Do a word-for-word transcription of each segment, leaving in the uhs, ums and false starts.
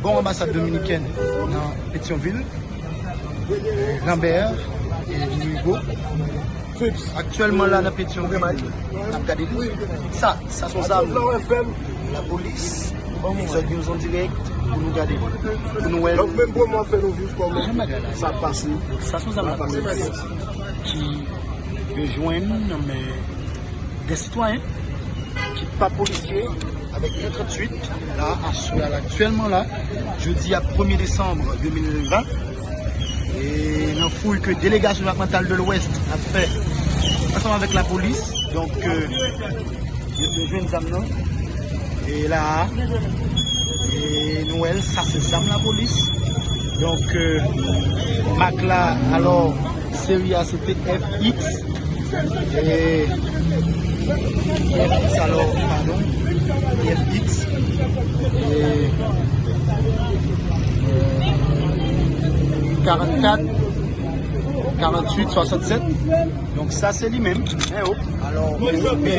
Bon, anbasad dominikèn nan Petyonvil, Lambert e Louis Hugo. Aktyèlman la nan Petyonvil, n ap gade li. Sa, sa se yon zam. Lapolis, Exode News an dirèk, pou nou gade, pou nou wè. Donk, menm pou mwen fè nou viv kòman sa pase. Sa se yon zam lapolis ki yo jwenn nan men de sitwayen ki pa polisye avèk en tranntuit la aswè a la aktyèlman la, jodi a premye desanm de mil ven, e nan fouy ke delegasyon depatmantal de Lwès ap fè ansanm avèk lapolis. Donk, euh, yo te jwenn zam nan. E la, e nou wè l, sa se zam lapolis. Donk, euh, mak la, alò, seri a se te F X. E F X, alò, padon, F X. E, euh, karannkat, karanntuit, swasantsèt. Donk, sa se li menm. En o. Alò, en o. E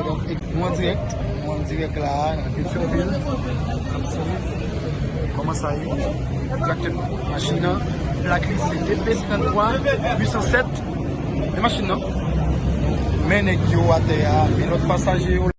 donk, nou an dirèk. Nou an dirèk la, nan Petyonvil. Kòman sa ye? Egzakteman. Machin nan, plak li se D P senkanntwa uitsansèt. E machin nan. Men nèg yo atè a, men lòt pasaje yo.